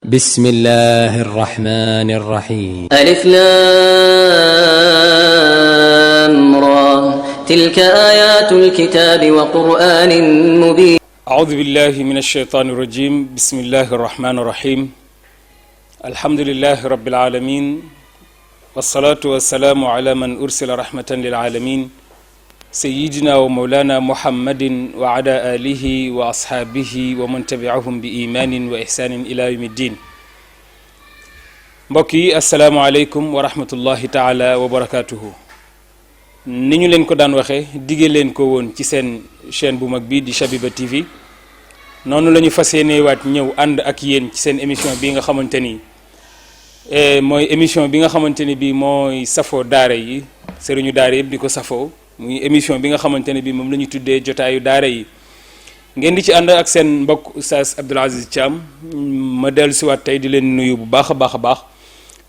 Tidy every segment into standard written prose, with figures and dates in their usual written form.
بسم الله الرحمن الرحيم ألف لام را تلك آيات الكتاب وقرآن مبين أعوذ بالله من الشيطان الرجيم بسم الله الرحمن الرحيم الحمد لله رب العالمين والصلاة والسلام على من أرسل رحمة للعالمين سيدنا ومولانا محمد وعلى آله وأصحابه ومن تبعهم بإيمان وإحسان إلى يوم الدين mbokki asalaamaaleykum wa rahmatullahi taala wa barakatuhu ni ñu leen ko daan waxee digge leen ko woon ci seen chaîne bu mag bi di Shabiba TV noonu la ñu fas yéenewaat ñëw ànd ak yéen ci seen émission bi nga xamante ni mooy émission bi nga xamante ni bi mooy safoo daara yi sëriñu daara yëpp di ko safoo muy émission bi nga xamante ne bi moom la ñu tuddee jotaayu daara yi ngeen di ci ànd ak seen mbokk Oustaz Abdoul Aziz Thiam ma dellu siwaat tey di leen nuyu bu baax a baax a baax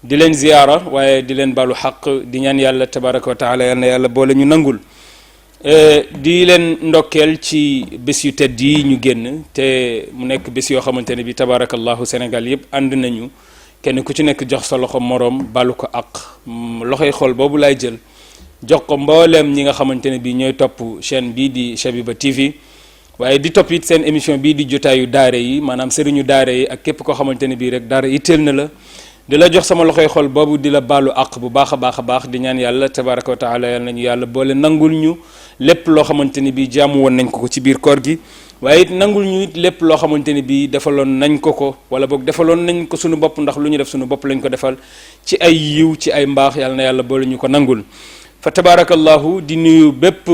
di leen ziyaara waaye di leen balu xaq di ñaan yàlla tabaraka wa taala yal na yàlla boole ñu nangul di leen ndokkeel ci bés yu tedd yi ñu génn te mu nekk bés yoo xamante ne bi tabarakallahu Sénégal yëpp ànd nañu kenn ku ci nekk jox sa loxo moroom balu ko ak loxoy xol boobu laay jël jox ko mbooleem ñi nga xamante ne bi ñooy topp chaîne bii di Shabiba TV waaye di topp it seen émission bii di jotaayu daara yi maanaam sëriñu daara yi ak képp koo xamante ne bii rek daara itteel na la di la jox sama loxoy xol boobu di la baalu àq bu baax a baax a baax di ñaan yàlla tabaraka wa taala yàlla nañu yàlla boole nangul ñu lépp loo xamante ni bii jaamu woon nañ ko ci biir koor gi waaye it nangul ñu it lépp loo xamante ni bii defaloon nañ ko wala boog defaloon nañ ko suñu bopp ndax lu ñu def suñu bopp lañ ko defal ci ay yiw ci ay mbaax yàlla na yàlla boole ñu ko nangul fa tabarakallahu di nuyu bépp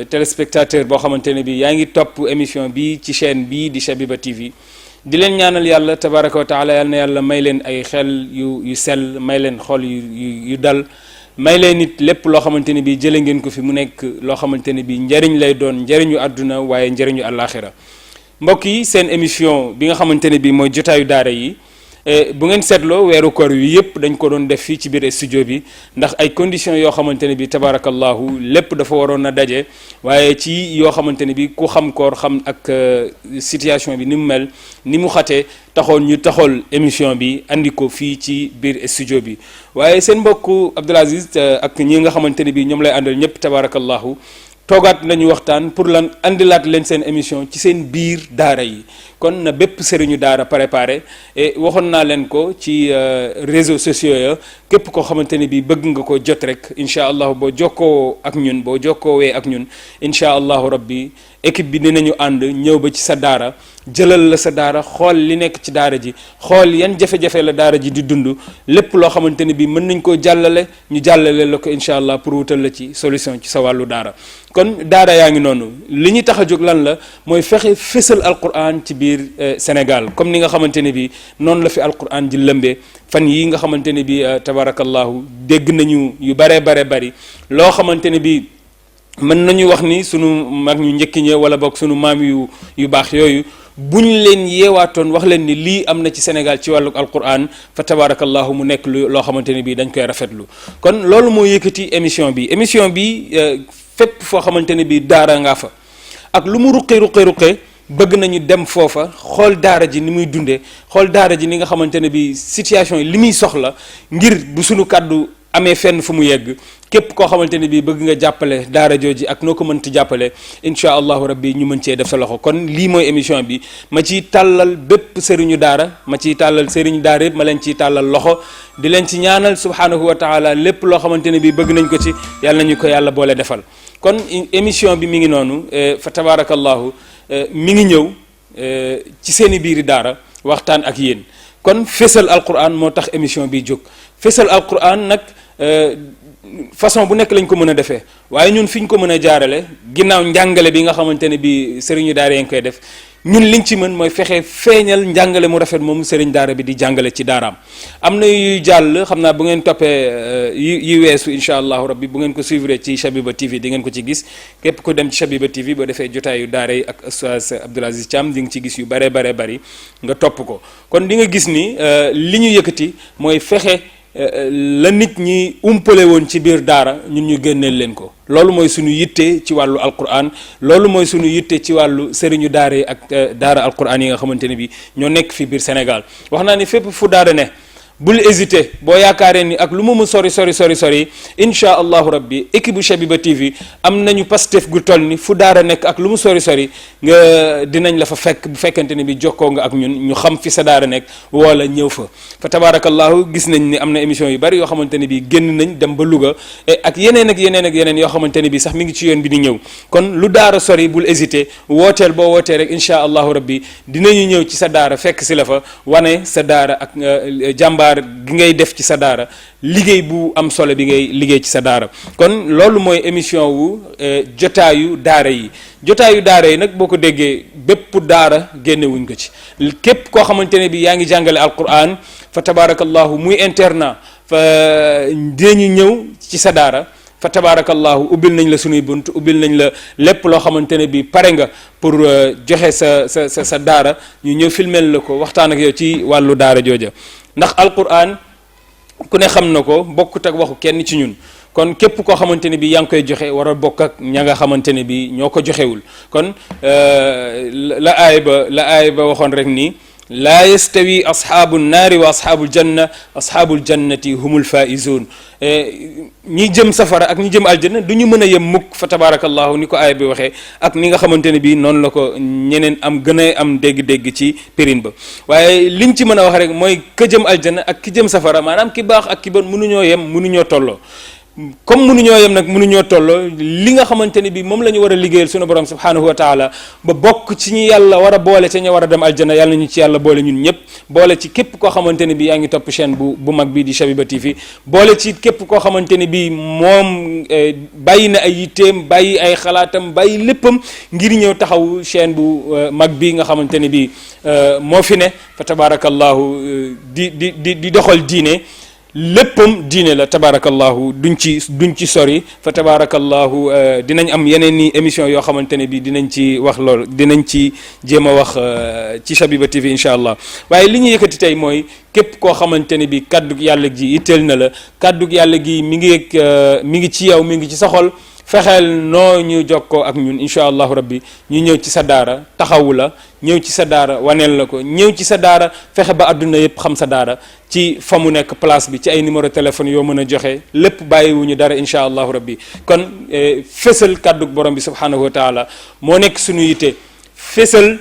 téléspectateur boo xamante ne bi yaa ngi topp émission bi ci chaîne bii di Shabiba TV di leen ñaanal yàlla tabaraka wa taala yàlla na yàlla may leen ay xel yu sell may leen xol yu dal may leen it lépp loo xamante ne bi jële ngeen ko fi mu nekk loo xamante ne bi njëriñ lay doon njëriñu àdduna waaye njëriñu àllaaxira mbokk yi seen émission bi nga xamante ne bi mooy jotaayu daara yi bu ngeen seetloo weeru koor wi yëpp dañ ko doon def fii ci biir studio bi ndax ay conditions yoo xamante ne bi tabarakallahu lépp dafa waroon a daje waaye ci yoo xamante ne bi ku xam koor xam ak situation bi ni mu mel ni mu xatee taxoon ñu taxool émission bi andi ko fii ci biir studio bi waaye seen mbokku Abdoul Aziz ak ñi nga xamante ne bi ñoom lay àndal ñëpp tabarakallahu toogaat nañu waxtaan pour lan andilaat leen seen émission ci seen biir daara yi kon na bépp sëriñu daara préparé et waxoon naa leen ko ci réseaux sociaux ya képp koo xamante ne bi bëgg nga ko jot rek incha allahu boo jokkoo ak ñun boo jokkoowee ak ñun incha allahu rabbi équipe bi dinañu ànd ñëw ba ci sa daara jëlal la sa daara xool li nekk ci daara ji xool yan jafe-jafe la daara ji di dund lépp loo xamante ne bi mën nañ koo jàllale ñu jàllale la ko incha allah pour wutal la ci solution ci sa wàllu daara kon daara yaa ngi noonu li ñu tax a jóg lan la mooy fexe fësal alquran ci biir Sénégal comme ni nga xamante ne bi noonu la fi alquran ji lëmbee fan yi nga xamante ne bi tabarakallahu dégg nañu yu bare bari loo xamante ne bi mën nañu wax ni sunu mag ñu njëkk ñe wala boog sunu maam yu baax yooyu buñ leen yeewaatoon wax leen ni lii am na ci Sénégal ci wàllu alquran fa tabarakallahu mu nekk loo xamante ne bi dañ koy rafetlu kon loolu moo yëkkati émission bi fépp foo xamante ne bi daara nga fa ak lu mu ruqe bëgg nañu dem foofa xool daara ji ni muy dundee xool daara ji ni nga xamante ne bi situation yi li muy soxla ngir bu sunu kàddu amee fenn fu mu yegg képp koo xamante ne bi bëgg nga jàppale daara jooji ak noo ko mënti jàppale incha allahu rabbi ñu mën cee def sa loxo kon lii mooy émission bi ma ciy tàllal bépp sëriñu daara ma ciy tàllal sëriñu daara yëpp ma leen ciy tàllal loxo di leen ci ñaanal subhanahu wa taala lépp loo xamante ne bi bëgg nañ ko ci yàlla nañu ko yàlla boole defal kon émission bi mi ngi noonu fa tabarakallahu mi ngi ñëw ci seeni biiri daara waxtaan ak yéen kon fésal alquran moo tax émission bi jóg fésal alquran nag façon bu nekk lañ ko mën a defee waaye ñun fi ñu ko mën a jaarale ginnaaw njàngale bi nga xamante ne bi sëriñu daara yi ngi koy def ñun liñ ci mën mooy fexe feeñal njàngale mu rafet moomu sëriñ daara bi di jàngale ci daaraam am na yuy jàll xam naa bu ngeen toppee yi weesu incha allahu rabbi bu ngeen ko suivre ci Shabiba TV di ngeen ko ci gis képp ko dem ci Shabiba TV boo defee jotaayu daara yi ak Oustaz Abdoul Aziz Thiam di nga ci gis yu bari nga topp ko kon di nga gis ni li ñu yëkkati mooy fexe la nit ñi umpale woon ci biir daara ñun ñu génneel leen ko. loolu mooy suñu yitte ci wàllu alquran, loolu mooy suñu yitte ci wàllu sëriñu daara yi ak daara alquran yi nga xamante ne bi ñoo nekk fi biir Sénégal. wax naa ni fépp fu daara ne bul hésité boo yaakaaree ni ak lu mu sori incha allahu rabbi équipe bu Shabiba TV am nañu pastef gu toll ni fu daara nekk ak lu mu sori nga dinañ la fa fekk bu fekkente ne bi jokkoo nga ak ñun ñu xam fi sa daara nekk wala ñëw fa tabarakallahu gis nañ ni am na émission yu bari yoo xamante ne bi génn nañ dem ba Louga ak yeneen yoo xamante ne bi sax mi ngi ci yoon bi di ñëw. kon lu daara sori bul hésité wooteel boo wootee rek incha allahu rabbi dinañu ñëw ci sa daara fekk si la fa wane sa daara ak jàmbaar gi ngay def ci sa daara, liggéey bu am solo bi ngay liggéey ci sa daara. kon loolu mooy émission wu jotaayu daara yi. jotaayu daara yi nag boo ko déggee bépp daara génnewuñ ko ci. képp koo xamante ne bi yaa ngi jàngale alquran fa tabarakallahu muy internat fa dinañu ñëw ci sa daara fa tabarakallahu ubbil nañ la sunuy bunt, ubbil nañ la lépp loo xamante ne bi pare nga pour joxe sa daara, ñu ñëw filmel la ko waxtaan ak yow ci wàllu daara jooja. ndax alquran ku ne xam na ko bokkut ak waxu kenn ci ñun. kon képp koo xamante ne bi yaa ngi koy joxe war a bokk ak ña nga xamante ne bi ñoo ko joxewul. kon la aay ba waxoon rek nii laa yastawi ashaabu naari wa ashaabul janna ashaabul jannati humul faizun. ñi jëm safara ak ñi jëm aljanna du ñu mën a yem mukk fa tabarakallahu ni ko aaya bi waxee ak ni nga xamante ne bi noonu la ko ñeneen am gën a am dégg-dégg ci périn ba. waaye liñ ci mën a wax rek mooy ka jëm aljanna ak ki jëm safara maanaam ki baax ak ki bon mënuñoo yem mënuñoo tolloo. comme mënuñoo yem nag mënuñoo tolloo li nga xamante ne bi moom la ñu war a liggéeyal sunu borom subhanahu wa taala ba bokk ci ñi yàlla war a boole ca ña war a dem aljanna yàlla ñu ci yàlla boole ñun ñëpp. boole ci képp koo xamante ne bi yaa ngi topp chaîne bu mag bi di Shabiba TV, boole ci képp koo xamante ne bi moom bàyyi na ay yitteem, bàyyi ay xalaatam, bàyyi léppam ngir ñëw taxaw chaîne bu mag bi nga xamante ne bi moo fi ne fa tabarakallahu di doxal diine. léppam diine la tabarakallahu duñ ci sori fa tabarakallahu dinañ am yeneen ni émission yoo xamante ne bi dinañ ci wax lool, dinañ ci jéem a wax ci Shabiba TV incha allah. waaye li ñu yëkkati tey mooy képp koo xamante ne bi kàddug yàlla gi itteel na la, kàddug yàlla gi mi ngi ci yow, mi ngi ci sa xol, fexeel noo ñu jokkoo ak ñun incha allahu rabbi ñu ñëw ci sa daara taxawu la, ñëw ci sa daara waneel la ko, ñëw ci sa daara fexe ba àdduna yëpp xam sa daara ci fa mu nekk place bi, ci ay numéro téléphone yoo mën a joxe lépp bàyyiwuñu dara incha allahu rabbi. kon fésal kàddug borom bi subhanahu wa taala moo nekk suñu yitte, fésal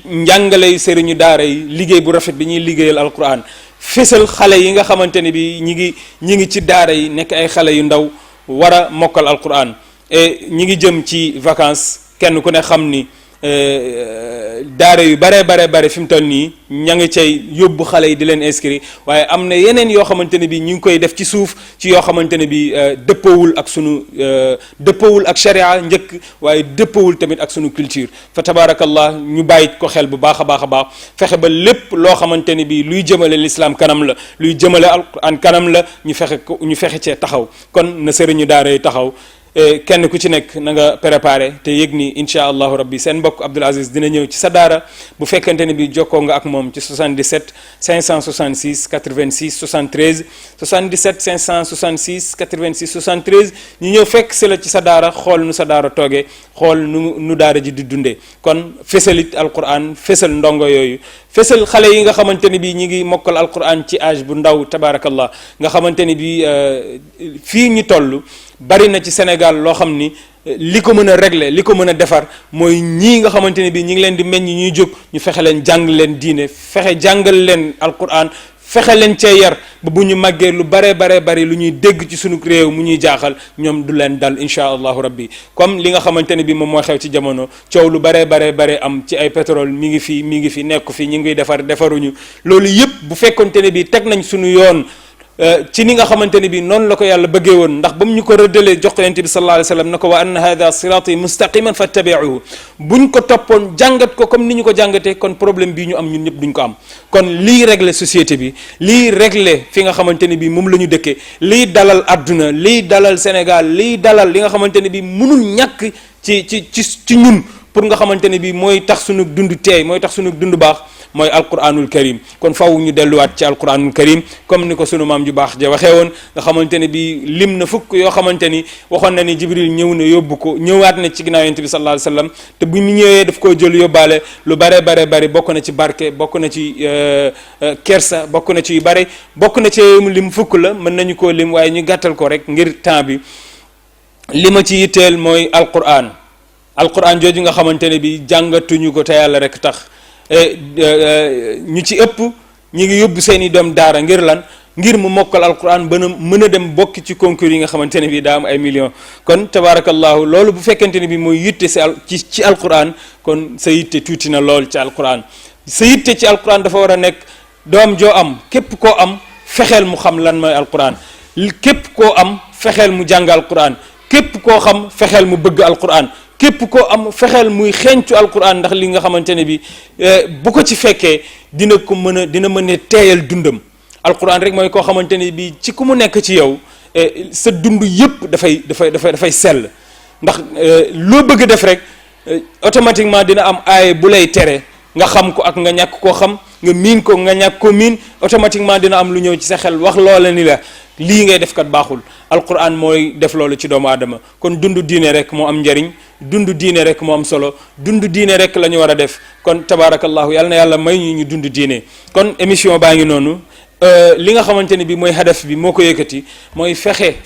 njàngale sëriñu daara yi, liggéey bu rafet bi ñuy liggéeyal alquran, fésal xale yi nga xamante ne bi ñi ngi ci daara yi nekk ay xale yu ndaw war a mokkal alquran. ñi ngi jëm ci vacances, kenn ku ne xam ni daara yu bare fi mu toll nii ña ngi cay yóbbu xale yi di leen inscrire, waaye am na yeneen yoo xamante ne bi ñu ngi koy def ci suuf ci yoo xamante ne bi dëppawul ak sharia njëkk, waaye dëppawul tamit ak sunu culture fa tabarakallah. ñu bàyyi ko xel bu baax a baax fexe ba lépp loo xamante ne bi luy jëmale l'islam kanam la, luy jëmale alquran kanam la, ñu fexe cee taxaw. kon na sëriñu daara yi taxaw, kenn ku ci nekk na nga préparé te yëg ni incha allahu rabbi seen mbokk Abdoul Aziz dina ñëw ci sa daara bu fekkente ne bi jokkoo nga ak moom ci 77 566 86 73 77 566 86 73 ñu ñëw fekk si la ci sa daara xool nu sa daara toogee, xool nu daara ji di dundee. kon fésalit alquran, fésal ndongo yooyu, fésal xale yi nga xamante ne bi ñi ngi mokkal alquran ci âge bu ndaw tabarakallah, nga xamante ne bi fii ñu toll bari na ci Sénégal loo xam ni li ko mën a régler, li ko mën a defar mooy ñii nga xamante ne bi ñi ngi leen di meññ ñuy jóg, ñu fexe leen jàng leen diine, fexe jàngal leen alquran, fexe leen cee yar ba bu ñu màggee lu bari lu ñuy dégg ci sunu réew mu ñuy jaaxal ñoom du leen dal incha allahu rabbi. comme li nga xamante ne bi moom moo xew ci jamono, coow lu bare am ci ay pétrole mi ngi fi nekku fi, ñu ngi defaruñu loolu yëpp bu fekkonte ne bi teg nañ sunu yoon ci ni nga xamante ne bi noonu la ko yàlla bëggee woon. ndax ba mu ñu ko rëddalee jox ko yonent bi sallallahu alayhi wa sallam na ko wa anna hadha sirati mustaqiman fattabi'uhu, buñ ko toppoon jàngat ko comme ni ñu ko jàngatee, kon problème bii ñu am ñun ñëpp duñ ko am. kon lii régler société bi, lii régler fi nga xamante ne bi moom la ñu dëkkee, lii dalal adduna, lii dalal Sénégal, lii dalal li nga xamante ne bi mënul ñàkk ci ñun pour nga xamante ne bii mooy tax sunu dund teey mooy tax sunu dund baax mooy alquranul karim. kon faw ñu delluwaat ci alquranul karim comme ni ko sunu maam ju baax ja waxee woon nga xamante ne bii lim na fukk yoo xamante ni waxoon na ni Jibril ñëw na yóbbu ko ñëwaat na ci ginnaaw yonent bi sallallahu alayhi wasallam te bu mu ñëwee daf koo jël yóbbaale lu bare bokk na ci barke bokk na ci kersa bokk na ci yu bare bokk na ci lim fukk la mën nañu koo lim waaye ñu gàttal ko rek ngir temps bi. li ma ci yitteel mooy alquran jooju nga xamante ne bi jàngatuñu ko te yàlla rek tax ñu ci ëpp ñi ngi yóbbu seeni doom daara ngir lan ngir mu mokkal alquran ba mën a dem bokk ci concours yi nga xamante ne bi daa am ay millions. kon tabarakallahu loolu bu fekkente ne bi mooy yitte ci alquran kon sa yitte tuuti na lool ci alquran. sa yitte ci alquran dafa war a nekk doom joo am képp koo am fexeel mu xam lan mooy alquran képp koo am fexeel mu jàng alquran képp koo xam fexeel mu bëgg alquran képp koo am fexeel muy xeeñcu alquran ndax li nga xamante ne bi bu ko ci fekkee dina mën a teeyal dundam. alquran rek mooy koo xamante ne bi ci ku mu nekk ci yow sa dund yëpp dafay sell ndax loo bëgg def rek automatiquement dina am aay bu lay tere nga xam ko ak nga ñàkk koo xam nga miin ko nga ñàkk ko miin automatiquement dina am lu ñëw ci sa xel wax loola ni la lii ngay def kat baaxul. alquran mooy def loolu ci doomu aadama kon dund diine rek moo am njariñ dund diine rek moo am solo dund diine rek la ñu war a def kon tabaarakallahu yàlla na yàlla may ñu dund diine. kon émission baa ngi noonu li nga xamante ne bi mooy hadaf bi moo ko yëkkati mooy fexe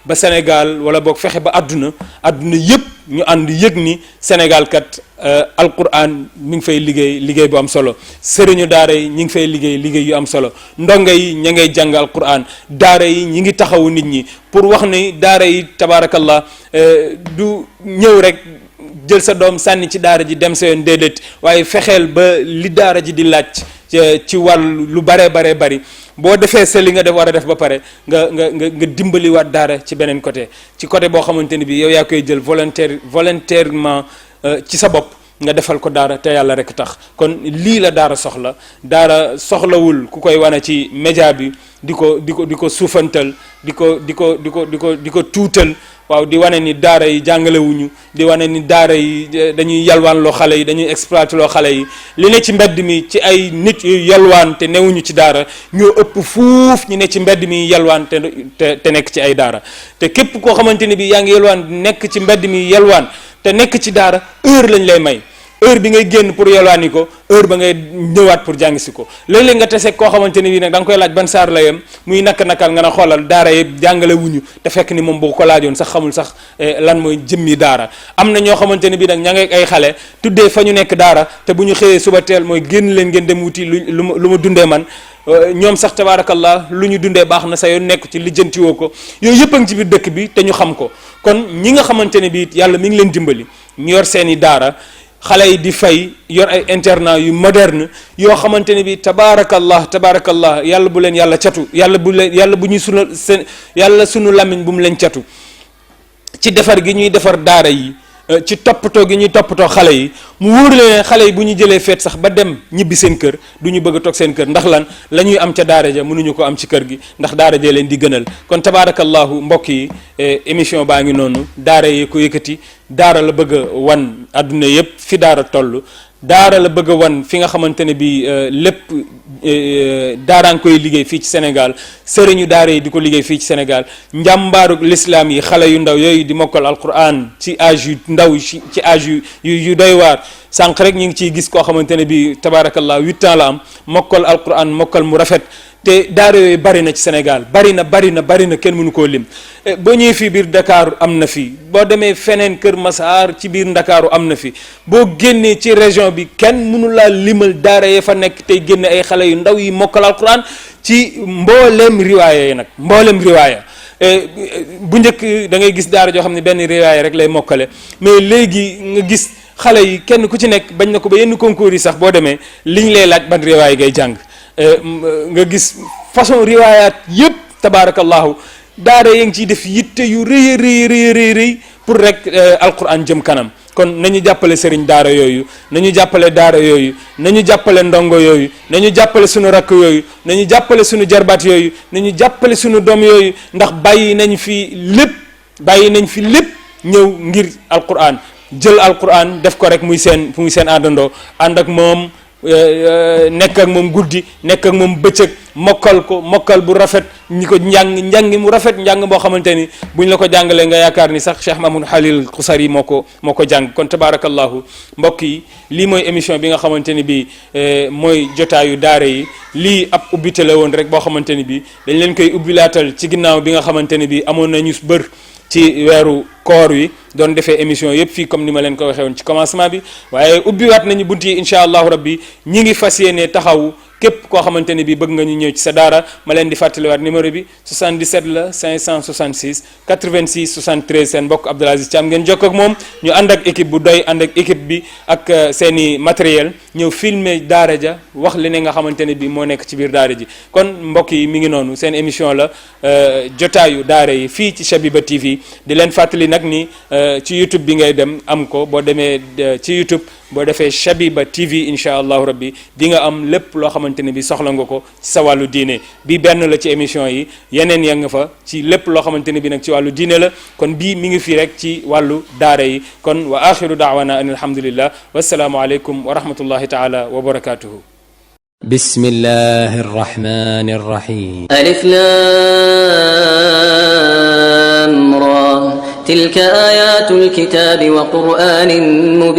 ba Sénégal wala boog fexe ba àdduna yëpp ñu ànd yëg ni Sénégal kat alquran mi ngi fay liggéey bu am solo sëriñu daara yi ñi ngi fay liggéey yu am solo ndongo yi ña ngay jàng alquran daara yi ñi ngi taxawu nit ñi pour wax ni daara yi tabaarakallah du ñëw rek jël sa doom sànni ci daara ji dem sa yoon déedéet waaye fexeel ba li daara ji di laaj ci wàllu lu bari boo defee sa li nga def war a def ba pare nga dimbaliwaat daara ci beneen côté boo xamante ni bi yow yaa koy jël volontairement ci sa bopp nga defal ko daara te yàlla rek tax. kon lii la daara soxlawul ku koy wane ci média bi di ko suufantal di ko tuutal. waaw di wane ni daara yi jàngalewuñu di wane ni daara yi dañuy yalwaan loo xale yi dañuy exploiter loo xale yi li ne ci mbedd mi ci ay nit yu yalwaan te newuñu ci daara ñoo ëpp fuuf ñi ne ci mbedd mi yalwaan te nekk ci ay daara te képp koo xamante ni bi yaa ngi yalwaan nekk ci mbedd mi yalwaan te nekk ci daara heure lañ lay may heure bi ngay génn pour yalwaani ko heure ba ngay ñëwaat pour jàng si ko léeg-léeg nga tese koo xamante ni bii nag da nga koy laaj ban saar la yem muy nakal nga na xoolal daara yëpp jàngale wuñu te fekk ni moom boo ko laajoon sax xamul sax lan mooy jëmmi daara. am na ñoo xamante ni bii nag ña ngay ay xale tuddee fa ñu nekk daara te bu ñu xëyee suba teel mooy génn leen ngeen dem wuti lu ma dundee man ñoom sax tabaarakallah lu ñu dundee baax na sa yoon nekk ci lijjantiwoo ko yooyu yëpp a ngi ci biir dëkk bi te ñu xam ko. kon ñi nga xamante ne bii yàlla mi ngi leen dimbali ñu yor seeni daara xale yi di fay yor ay internat yu moderne yoo xamante ne bi tabaarakallah yàlla bu leen yàlla catu yàlla bu ñuy sunu làmmiñ bu mu leen catu ci defar gi ñuy defar daara yi ci toppatoo gi ñuy toppatoo xale yi mu wóor leen xale yi bu ñu jëlee feet sax ba dem ñibbi seen kër du ñu bëgg a toog seen kër ndax lan la ñuy am ca daara ja mënuñu ko am ci kër gi ndax daara ja leen di gënal. kon tabaarakallahu mbokk yi émission baa ngi noonu daara yi ko yëkkati daara la bëgg a wan adduna yëpp fi daara toll daara la bëgg a wan fi nga xamante ne bi lépp daaraa ngi koy liggéey fii ci Sénégal sëriñu daara yi di ko liggéey fii ci Sénégal njàmbaaru l'islam yi xale yu ndaw yooyu di mokkal alquran ci âge yu ndaw ci âge yu doy waar sànq rek ñu ngi ciy gis koo xamante ne bi tabaarakallah 8 ans la am mokkal alquran mokkal mu rafet te daara yooyu bari na ci Sénégal bari na kenn mënu koo lim. boo ñëwee fii biir Dakar am na fi boo demee feneen Kër Massar ci biir Ndakaaru am na fi boo génnee ci région bi kenn mënu laa limal daara ya fa nekk tey génne ay xale yu ndaw yi mokkal alquran ci mboolem riwaaya yi nag mboolem riwaaya bu njëkk da ngay gis daara joo xam ne benn riwaaya rek lay mokkale mais léegi nga gis xale yi kenn ku ci nekk bañ na ko ba yenn concours yi sax boo demee liñ lay laaj ban riwaaya ngay jàng nga gis façon riwaayaat yëpp tabaarakallahu daara yaa ngi ciy def yitte yu rëy pour rek alquran jëm kanam. kon nañu jàppale sëriñ daara yooyu nañu jàppale daara yooyu nañu jàppale ndongo yooyu nañu jàppale sunu rakk yooyu nañu jàppale sunu jarbaat yooyu nañu jàppale sunu doom yooyu ndax bàyyi nañ fi lépp ñëw ngir alquran jël alquran def ko rek muy seen àndandoo ànd ak moom nekk ak moom guddi nekk ak moom bëccëg mokkal bu rafet ñi ko njàng mu rafet njàng boo xamante ni buñ la ko jàngalee nga yaakaar ni sax Cheikh Mahmoud Khalil Khusari moo ko jàng kon tabarakallahu mbokk yi lii mooy émission bi nga xamante ni bi mooy jotaayu daara yi lii ab ubbite la woon rek boo xamante ni bi dañ leen koy ubbilaatal ci ginnaaw bi nga xamante ni bi amoon na ñu bër ci weeru koor wi doon defee émission yëpp fii comme ni ma leen ko waxee woon ci commencement bi waaye ubbiwaat nañu bunt yi incha allahu rabbi ñi ngi fas yéene taxaw képp koo xamante ne bi bëgg nga ñu ñëw ci sa daara ma leen di fàttaliwaat numéro bi 77 la 566 86 73 seen mbokk Abdoul Aziz Thiam ngeen jokk ak moom ñu ànd ak équipe bu doy ànd ak équipe bi ak seeni matériel ñëw filmer daara ja wax li ne nga xamante ne bi moo nekk ci biir daara ji kon mbokk yi mi ngi noonu seen émission la jotaayu daara yi fii ci Shabiba TV di leen fàttali nag ni ci YouTube bi ngay dem am ko boo demee ci YouTube boo defee Shabiba TV incha allahu rabbi di nga am lépp loo xamante ne bi soxla nga ko ci sa wàllu diine bi benn la ci émission yi yeneen ya nga fa ci lépp loo xamante ne bi nag ci wàllu diine la kon bii mi ngi fii rek ci wàllu daara yi kon wa axiru daawana an alhamdulillah wassalaamu aleykum wa rahmatullahi taala wa barakatuhu بسم الله الرحمن الرحيم ألف لام را تلك آيات الكتاب وقرآن مبين